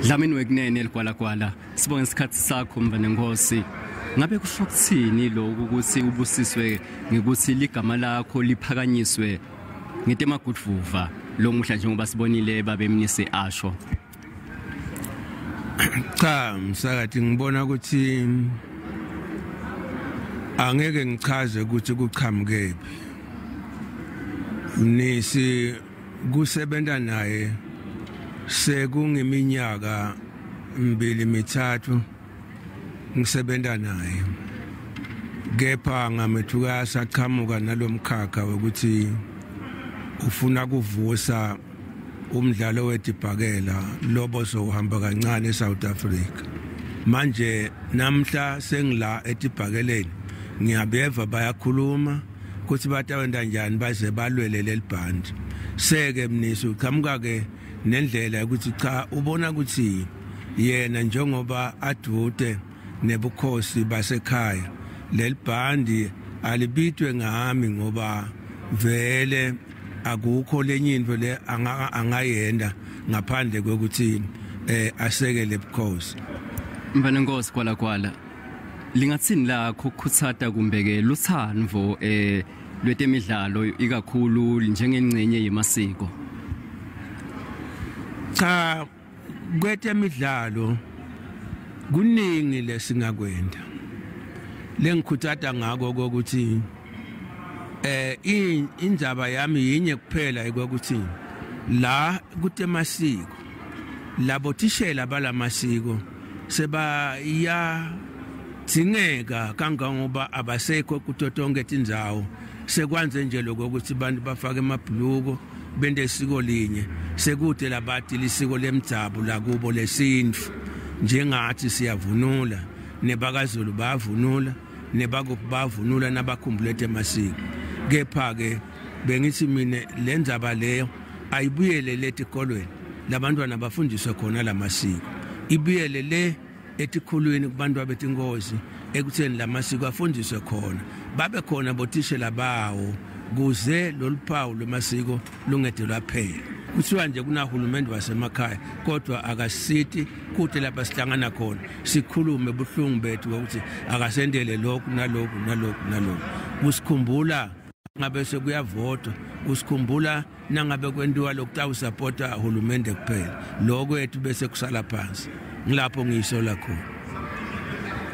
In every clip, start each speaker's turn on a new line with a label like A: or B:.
A: Dlamini wekunene eligwalagwala, sibonge isikhathi sakho mntanenkosi. Ngabe kusho ukuthini lokhu ukuthi ubusiswe ngekuthi ligama lakho liphakanyiswe ngetemagudvuva lomuhla njengoba sibonile babemnisi asho?
B: Cha msakathi, ngibona ukuthi angeke ngichaze ukuthi kuqhamukephi. Mnisi kusebenza naye sekungiminyaka 2-3 ngisebenza naye, kepha ngamethuka saqhamuka nalomkhakha wokuthi ufuna kuvusa umdlalo wetibhakela lobo sohamba kancane eSouth Africa. Manje namhla sengila etibhakeleni ngiyabeva bayakhuluma ukuthi batawenda njani baze balwele lelibhandi. Seke Mnisi uqhamuka ke nendlela ukuthi cha, ubona ukuthi yena njengoba adude nebukhosi basekhaya lelibhandi alibitwe ngami ngoba vele akukho lenye into le angayenda ngaphandle kwekuthi asekele bukhosi.
A: Mntanenkosi Gwalagwala, lingathini lakho ukukhuthata kumbeke luthando lwetemidlalo ikakhulu njengengcenye yemasiko?
B: Cha, kwetemidlalo kuningi lesingakwenda. Lengikhuthatha ngako ukuthi indzaba yami yinye kuphela ukuthi la kutemasiko labo thishela balamasiko sebaya dzingeka kangangoba abasekho kuto tonke tindzawo. Sekwanze nje lokho ukuthi abantu bafake emabhuluko bende isiko linye, sekude labathi lisiko lemdzabu lakubo lesintu. Njengathi siyavunula, nebakaZulu bayavunula, nebakuphi bayavunula nabakhumbulete emasiko. Kepha ke bengithi mina le ndzaba leyo ayibuyele letikolweni labantwana bafundiswe khona lamasiko, ibuyele le etikhulwini kubantu abetingozi ekutheni lamasiko afundiswe khona, babe khona bothishela bawo kuze loluphawu lwemasiko lungedelwa phela. Kuthiwa nje kunahulumende wasemakhaya kodwa akasiti kude lapha sihlangana khona sikhulume buhlungu bethu ukuthi akasendele lokhu nalokhu nalokhu nalokhu. Usikhumbula ngabe sekuyavotwa, usikhumbula nangabe kwentiwa lokutawusapota hulumende kuphela, lokho ethu bese kusala phansi. Ngilapho ngiyisola khona.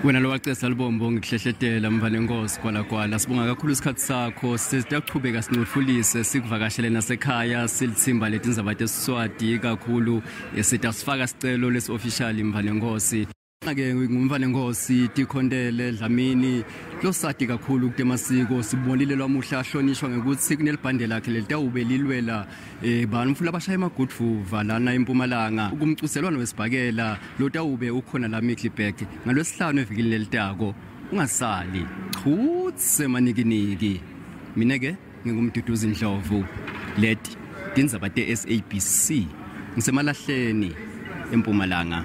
A: Wena lo wacesa libombo ngikuhlehletela mntanenkosi Gwalagwala, sibonga kakhulu isikhathi sakho. Siyaqhubeka sincofulise sikuvakashele nasekhaya silithimba letindzaba tesiswati kakhulu, sitasifaka sicelo lesi official mntanenkosi. Ke ngumntanenkosi Tikhontele Dlamini losati kakhulu kutemasiko, sibonile lwamuhla ahlonishwa ngekuthi kunelibhande lakhe lelitawube lilwela bantfu labashaya emagudvuva lana eMpumalanga kumcuselwano wesibhakela lotawube ukhona la Middelburg ngalwesihlanu evikini lelitako. Ungasali chutse manikiniki. Mina ke ngingumduduzi Ndlovu, leti tindzaba te-SABC ngisemalahleni eMpumalanga.